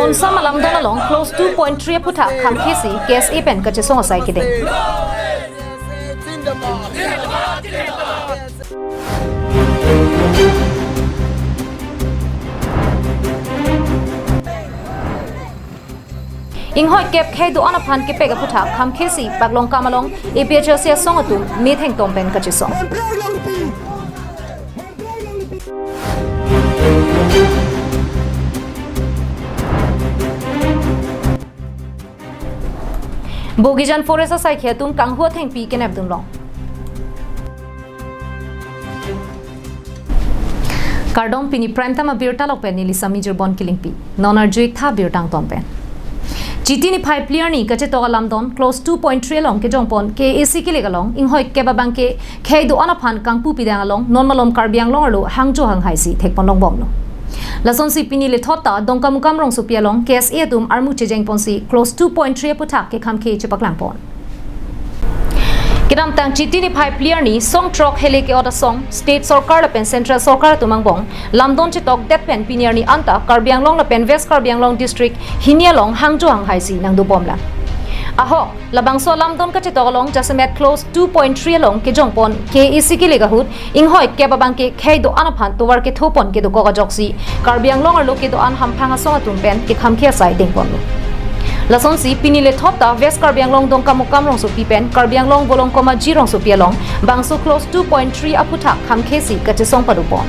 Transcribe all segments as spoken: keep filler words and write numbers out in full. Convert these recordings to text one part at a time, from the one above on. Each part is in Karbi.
Monsam alamdon along clause two point three aphuthak kham khesi K S A pen kachesong asai kedeng. Inghoi kep khei do-an aphan kepek aphuthak kham khesi Paklong Kam along A P H L C asong atum metheng tom pen kachesong. Bogijan Forest asaikhi atum kanghu athengpi kenep dunlong. Kardom, pini Prime Time abirta lok pen neli Sami Jirbon Kilingpi. Non arju-ik tha birta angton pen. Chiti niphai phli arni kachetok alamdon clause two point three along kejongpon K A C kilik along inghoi kep abangke khei do-an aphan kangpu pidang along non malom Karbi Anglong arlo hangjo hanghai si thekpon longbomlo. Lasonsi pini lethot ta Dongkamukam rongsopi along K S A atum armu chejengponsi clause two point three aphuthak kekham khei chepaklangpon. Kedamtang Chiti niphai phli arni song throk hele ke-ot asong State Sorkar lapen Central Sorkar atum angbong lamdon chetokdet pen pini arni anta Karbi Anglong lapen West Karbi Anglong District hini along hangjo hanghai si nangdobomlang. Ahok, labangso lamdon kachetok along jasemet clause two point three along kejongpon K A C kilik ahut inghoi kep abangke khei do-an aphan tovar kethopon kedokok ajoksi Karbi Anglong arlo kedo-an hamphang asong atum pen kekham khei asai dengponlo. Lasonsi pini lethot ta West Karbi Anglong Dongkamukam rongsopi pen Karbi Anglong Volongkom Aji rongsopi along bangso clause two point three aphuthak kham khesi kachesong padopon.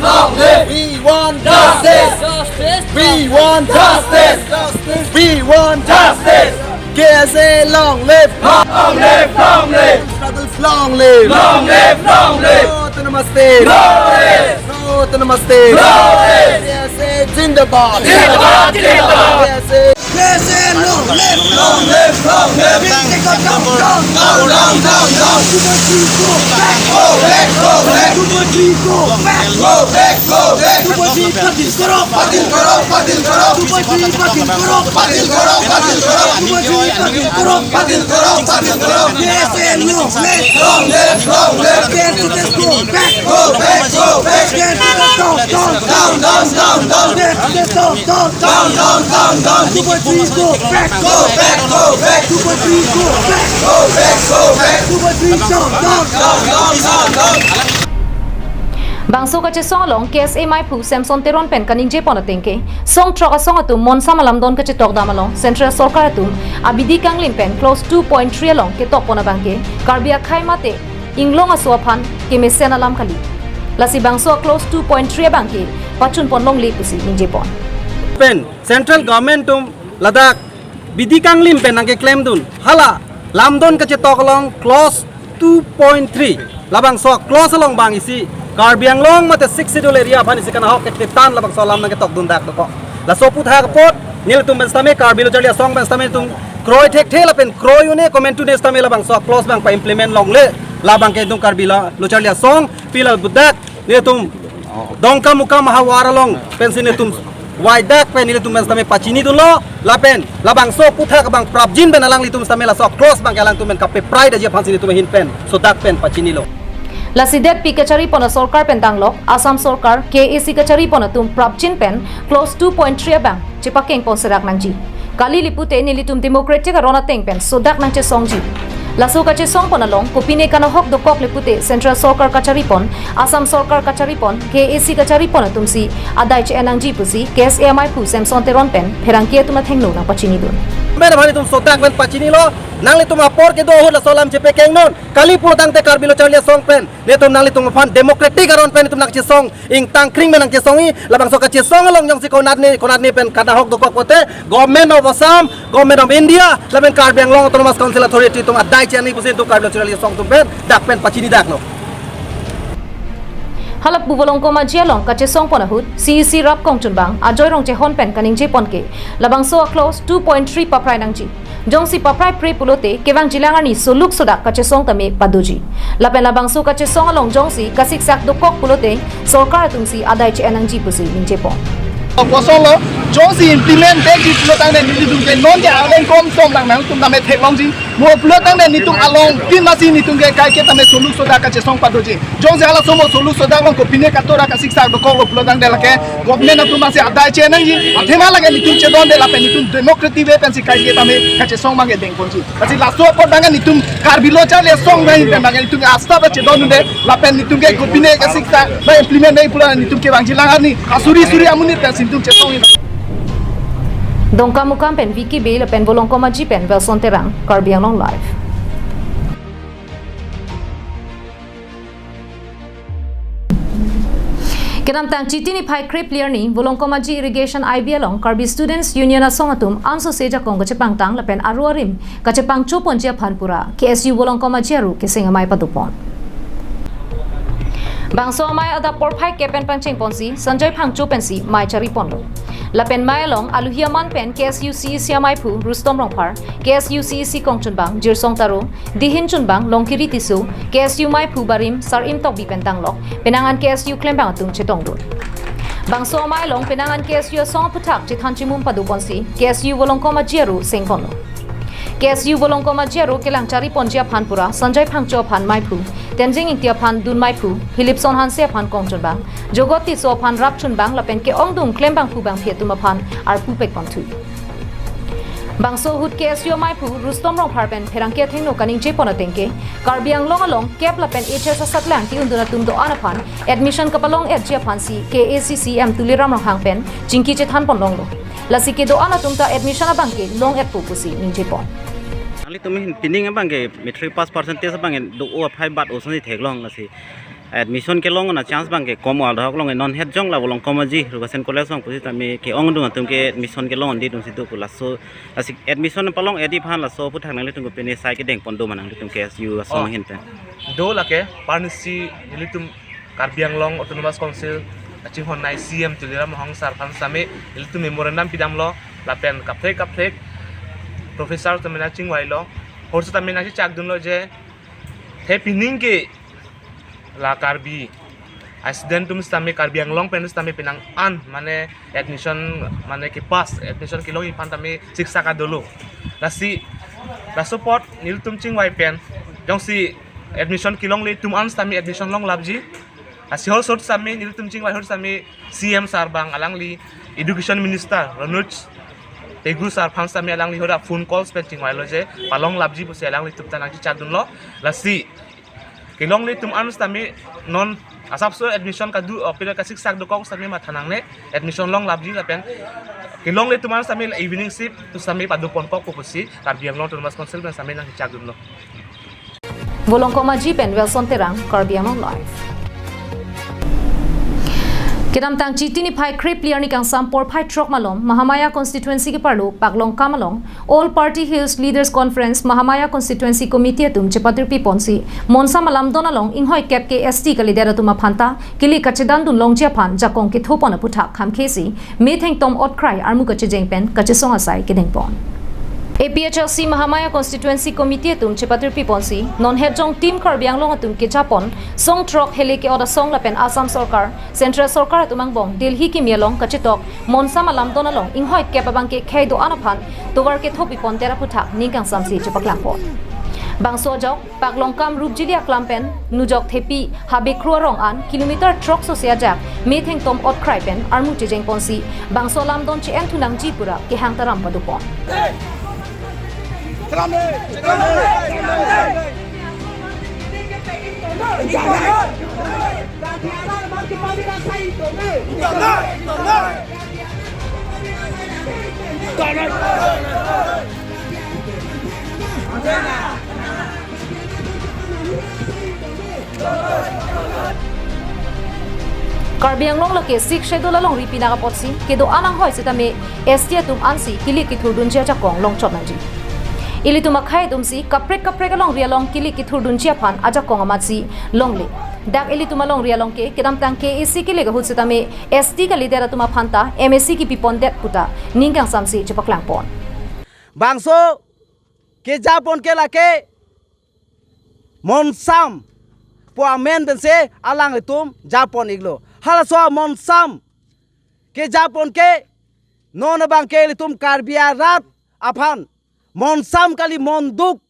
Long live! We want justice! Justice! We want justice! Justice! We want justice! K S A long live! Long live! Long live! Struggles long live! Long live! Long live! No autonomous state! No rest! No autonomous state! No rest! K S A zindabad! Zindabad! Zindabad! K S A K S A long live! Long live! Long live! Down, down, down, down! Down, down, down, down! Two point three go back! Go back! Go back! Two point three go back! Go back! Go back! Two point three batil koro! Batil koro! Batil koro! Two point three batil koro! Batil koro! Batil koro! Two point three batil koro! Batil koro! Batil koro! K S A long live! Long live! Long live! K S A go back! Go back! Go back! K S A down! Down! Down! Down! Down! K S A down! Down! Down, down, down, down. Two point three, go back. Go back, go back. Two point three, go back. Go back, go back. Two point three, down, down, down, down, down, down. Bangso kachesong along K S A maiphu Samson Teron pen kaningjepon atengke, song throk asong atum monsam alamdon kachetok dam along Central Sorkar atum abidi kanglim pen clause two point three along ketokpon abangke Karbi akhei mate inglong aso aphan kemesen alam kali. Lasi bangso clause two point three abangke pachunpon longle pusi ningjepon. Pen Central Government atum ladak bidi kanglim pen nangkeklemdun. Hala lamdon kachetok along clause two point three. Labangso clause along bang isi Karbi Anglong mate Sixth Schedule area aphan isi kanahok ketetan labangso alam nangketokdun dak dokok. Laso aphuthak apot nelitum pen sitame Karbi Lo Charli Asong pen sitame tum kroi thekthe lapen kroi un-e, comment un-e sitame labangso clause bang pa-implement longle. Labangke itum Karbi Lo, Lo Charli Asong pila budak nelitum Dongkamukam ahavar along pensi nelitum waidak pen nelitum pen sitame pachinidunlo, lapen labangso aphuthak abang prapjin pen alanglitum sitame laso clause abangke alangtum pen kapeprai daji aphansi nelitum ahin pen sodak pen pachinilo. Lasi detpi kacharipon asorkar pen danglok Assam Sorkar, K A C kacharipon atum prapjin pen clause two point three abang chepakengpon serak nangji. Kali lipute nelitum democratic aron ateng pen sodak nangchesongji. Laso kachesongpon along kopine kanahok dokok lipute Central Sorkar kacharipon, Assam Sorkar kacharipon, K A C kacharipon atumsi adai che-en nangji pusi K S A maiphu Samson Teron pen pherangke atum athengno nangpachinidun. Mena bhani tum sodak pen pachinilo, nanglitum apor kedo ahut laso alam chepakengnon, kali pulotangte Karbi Lo Charli Asong pen netum nanglitum aphan democratic aron pen netum nangchesong, ingtang kring pen nangchesongji. Labangso kachesong along jongsi konatne konatne pen kanahok dokok pote Government of Assam, Government of India lapen Karbi Anglong Autonomous Council Authority atum adai che-en nangji pusi netum Karbi Lo Charli Asong atum pen dak pen pachinidaklo. Hala pu Volongkom Aji along kachesongpon ahut C E C rap kongchunbang Ajoy Rongchehon pen kaningjepon ke labangso clause two point three paprai nangji. Jongsi paprai pre pulote kevangjilang arni soluk sodak kachesong tame padoji. Lapen labangso kachesong along jongsi kasiksak dokok pulote sorkar atumsi adai che-en nangji pusi ningjepon. Kosonlo, jongsi implement vekji pulotangte nelitum ke nonke arleng krom tom lang nangtum tame theklongji. Mo pulo tangte netum along kin masi netum ke kaike tame solu soda kachesong padoji. Jongsi halaso mo solu soda along kopine katora kasiksak dokoklo pulo tangte lake government atum masi adai chenangji. Athema lake netum chedonde lapen netum democratic way pensi kaike tame kachesong abangke dengponji. Lasi laso apot abangke netum Karbi lo charli asong abang pen abangke netum asta ba chedondunde lapen netum ke kopine kasiksak ba implement dai pulo netum ke bangji lang arni asuri suri amonit pensi netum chesong. Dongkamukam pen Vicky Bey lapen Volongkom Aji pen Welson Terang, Karbi Anglong Live. Kedamtang Chiti niphai krepli arni, Volongkom Aji Irrigation I B along Karbi Students Union asong atum ansose ajakong kachepangtang lapen aro arim kachepangchoponji aphan pura K S U Volongkom Aji aru keseng amei padopon. Bangso amei adap porphai kep pen pangchengponsi Sanjay Phangcho pensi mei chariponlo. Lapen mei along aluhi aman pen K S U C E C ameiphu Rustom Rongphar, K S U C E C kongchunbang Jirsong Taro, dihin chunbang Longkiri Tisso, K S U meiphu barim Sarim Tokbi pen tanglok penang an K S U klembang atum chetongdun. Bangso amei along penang an K S U asong aphuthak chethan chimum padoponsi K S U Volongkom Aji aru sengponlo. K S U Volongkom Aji aru kelang chariponji aphan pura Sanjay Phangcho aphan meiphu, Tenzing Ingti aphan dun meiphu, Philipson Hanse aphan kongchunbang, Jogot Tisso aphan rapchunbang lapen ke-ongdung klembangphu bangphi atum aphan arpu pekponthu. Bangso ahut K S U ameiphu Rustom Rongphar pen pherangke athengno kaningjepon ateng ke, Karbi Anglong along kep lapen H S asatlang ti-undun atum do-an aphan admission kapalong-etji aphansi K A C C M Tuliram Ronghang pen chingki chethanponlonglo. Lasi kedo-an atum ta admission abangke long-etpo pusi ningjepon. Nanglitum ahin pining abangke matric pass percentage abangke do-o aphai bat osonsi theklong lasi. Admission kelong na chance abangke kom al dahok long non het jong la Volongkom Aji Education College along pusitame ke-ongdung atum ke admission kelong di dun situ pu laso. Lasi admission palong-etji aphan laso aphuthak nanglitum kopine sai kedengpon do ma nanglitum K S U asong Oh. ahin pen. Do lake parnisi nelitum Karbi Anglong Autonomous Council kachinghon nai C M Tuliram Ronghang sir aphan sitame nelitum memorandum pidamlo lapen kaprek kaprek professor tame nangchingvailo, hor sitame nangchechakdunlo je the pining ke la Karbi a-student atum sitame Karbi Anglong pen sitame penang an mane admission mane kepass admission kelongji aphan tame siksak adolo. Lasi laso apot nelitum chingvai pen jongsi admission kelongle atum an sitame admission longlapji. Lasi hor sot sitame nelitum chingvai hor sitame C M sir abang alangli Education Minister Ranoj Pegu sir aphan sitame alangli hor phone calls pen chingvailo je palonglapji pusi alanglitum ta nangchechakdunlo. Lasi kelongle atum an sitame non asapso admission kadu, uh, pila kasiksak dokok sitame matha nangne admission longlapji lapen kelongle atum an sitame evening shift atum sitame padoponkokpo pusi Karbi Anglong Autonomous Council pen sitame nangchechakdunlo. Volongkom Aji pen Welson Terang, Karbi Anglong Live. Kedamtang Chiti niphai krepli arni kangsam porphai throk malom Mahamaya Constituency keparlo Paklongkam along All Party Hills Leaders Conference Mahamaya Constituency Committee atum chepatirpiponsi Monsam alamdon along inghoi kep ke S T kalidet atum aphanta kili kachedandun longji aphan jakong kethopon aphuthak khamkhesi metheng tom otkrai armu kachejeng pen kachesong asai kedengpon. A P H L C Mahamaya Constituency Committee atum chepatirpiponsi non het jong Team Karbi Anglong atum kejapon song throk hele ke-ot asong lapen Assam Sorkar, Central Sorkar atum angbong Delhi kimi along kachetok Monsam alamdon along inghoi kep abangke khei do-an aphan tovar kethopipon tera aphuthak ning kangsamsi chepaklangpon. Bangso ajok Paklongkam Rupjili aklam pen nujok thepi Habekru arong an kilometer throk sose ajak metheng tom otkrai pen armu chejengponsi bangso alamdon che-en thunangji pura kehang taram padopon. Karbi Anglong lake Sixth Schedule alongri pinak apotsi kedo-an anghoi sitame S T atum ansi kili kithurdunji ajakong longchot nangji. Ilitum akhei atumsi kaprek kaprek alongri along kili kithurdunji aphan ajakong amatsi longle. Dak ilitum alongri along ke kedamtang K A C kilik ahut sitame S T kalidet atum aphanta M A C kipipondet puta ning kangsamsi chepaklangpon. Bangso kejapon ke lake Monsam pu amen pensi alanglitum japon iklo. Halaso Monsam kejapon ke non abangke ilitum Karbi arat aphan Monsam kali monduk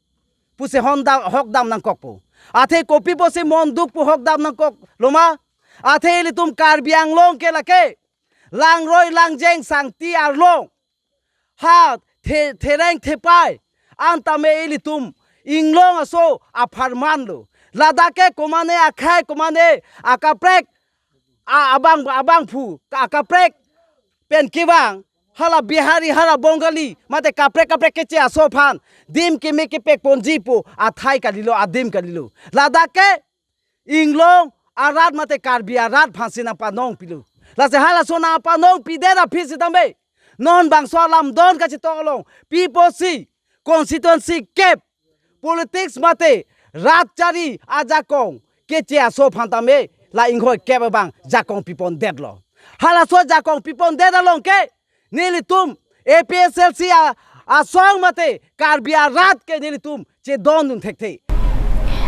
pusi hon dam, hok dam nangkokpo. Athe kopi pusi mon duk pu hok dam nangkoklo ma? Athe ilitum Karbi Anglong ke lake langroi langjeng sangti arlong ha the-, thereng thepai an tame ilitum inglong aso apharman lo. Ladak ke komane akhei, komane akaprek a-, abang, abangphu, ka-, akaprek pen kevang, hala Bihari, hala Bengali, mate kaprek kaprek keche aso aphan dim keme kepekponji pu athai kalilo, adim kalilo. Ladak ke inglong arat mate Karbi arat aphansi nangpanongpilo. Lasi halaso nangpanongpidet aphi sitame non bangso alamdon kachetong along, pi pusi constituency kep politics mate rat chari ajakong keche aso aphan tame la inghoi kep abang jakong pipondetlo. Halaso jakong pipondet along ke nelitum A P H L C a-, asong mate Karbi arat ke nelitum chedondun thekthe.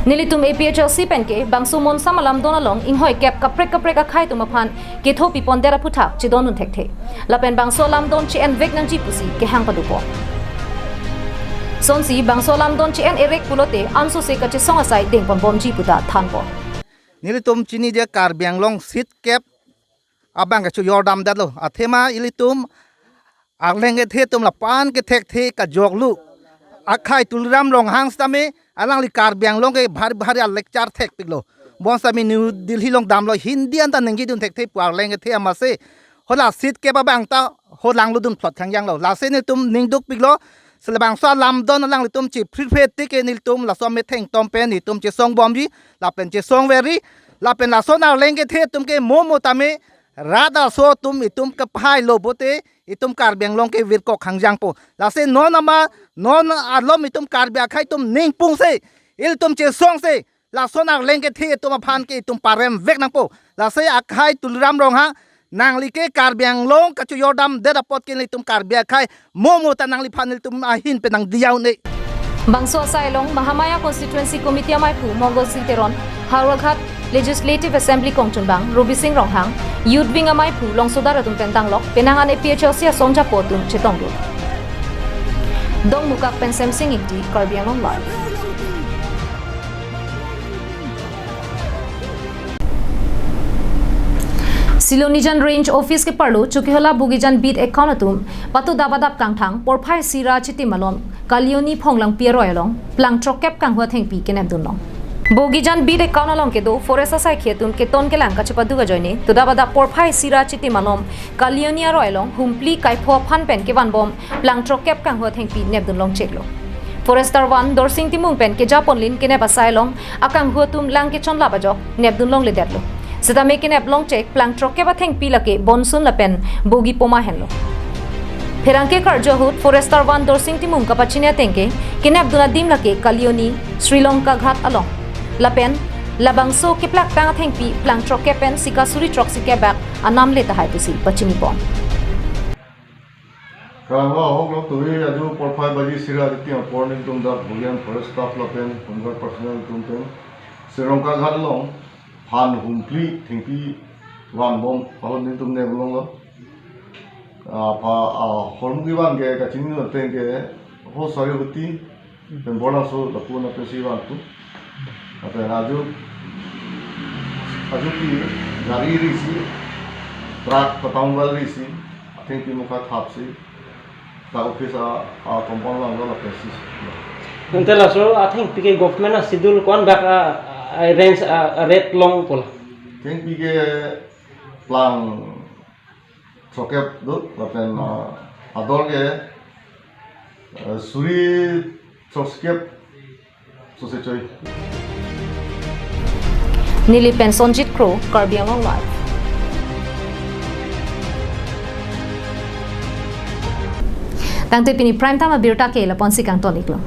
Nelitum A P H L C pen ke bangso monsam alamdon along inghoi kep kaprek kaprek akhei atum aphan ketho pipondet aphuthak chedondun thekthe. Lapen bangso alamdon che-envek nangji pusi kehang padopo. Sonsi bangso alamdon che-en erek pulote ansose kachesong asai dengponbomji puta thanpo. Nelitum chinidya Karbi Anglong seat kep abang kachojordamdetlo. Athema ilitum arleng kethe atum lapu-an kethekthe kajoklu. Akhei Tuliram Ronghang sitame alangli Karbi Anglong ke bhari bhari a-lecture thekpiklo. Bonsitame New Delhi along damlo, Hindi anta ningjidun thekthe pu arleng kethe amatsi hala seat kep abang ta holanglo dunphlot khangjanglo. Lasi nelitum ning dukpiklo. Sele bangso alamdon alanglitum chephriphe tik ke nelitum laso amethang atum pen nelitum chesongbomji, lapen chesongverji, lapen laso arleng kethe atum ke mo mo tame rat aso atum itum kepahai lo pulote itum Karbi Anglong ke virkok khangjangpo. Lasi non ama, non alom itum Karbi akhei atum ning pungsi, ilitum chesongsi, laso arleng kethe atum aphan ke itum paremvek nangpo. Lasi akhei Tuliram Ronghang, nangli ke Karbi Anglong kachojordamdet apot ke nelitum Karbi akhei mo mo ta nangliphan nelitum ahin pen nangdiya un-e. Bangso asai along Mahamaya Constituency Committee amaiphu Mongol Sing Teron, Howraghat Legislative Assembly kongchunbang Robi Sing Ronghang, Youth Wing amaiphu Longsodar atum pen tanglok penang an A P H L C asong japo atum chetongdun. Dongmukak pen Semsing Ingti, Karbi Anglong Live. Silonijan Range Office keparlo Chokihola Bogijan Beat account atum patudap adap kangthang porphai isi ra chitim alom Kalioni Phonglangpi aroi along plang throkkep kanghu athengpi kenepdunlong. Bogijan Beat account along kedo forest asaikhi atum keton kelang kachepaduk ajoine tudap adap porphai isi ra chitim alom Kalioni aroi along Humpli Kaipho aphan pen kevanbom plang throkkep kanghu athengpi nepdunlong cheklo. Forester one Dorsing Timung pen kejaponlin kenep asai along akanghu atum lang kechonlap ajok nepdunlongledetlo. Sitame keneplong chek plang throkkep athengpi lake bonsun lapen bogi poma henlo. Pherangke karju ahut Forester one Dorsing Timung kapachini ateng ke kenepdun adim lake Kalioni, Sri Lanka Ghat along. Lapen labangso keplak tang athengpi plang throkkep pen sika suri throksikep bak anam le tahai pusi pachinipon. Kalanglo ahok lo tui aju porphai baji isi ra chitim apor nelitum dak Bogijan forest staff lapen home guard personnel atum pen Sri Lanka Ghat along phan Humpli thengpi vanbom ahut nelitum nepdunlonglo. Ah, pha, ah, hormu kevan ke kachinidun ateng ke ho sari huti pen borlang so lapu na pensi vanpo. Lapen aju, aju ke gari risi, truck patang bal risi, athengpi mukha thapsi, ta office a, a compound along lo lapensi. Ante laso athengpi ke government a schedule ko-an bak a, a range a, a rate longpo la? Athengpi ke plang throkkep do, lapen, ah, ador ke, eh, suri throksikep sose choi. Neli pen Sonjit Kro, Karbi Anglong Live. Tangte pini prime time abirta ke lapu-ansi kangton-iklo.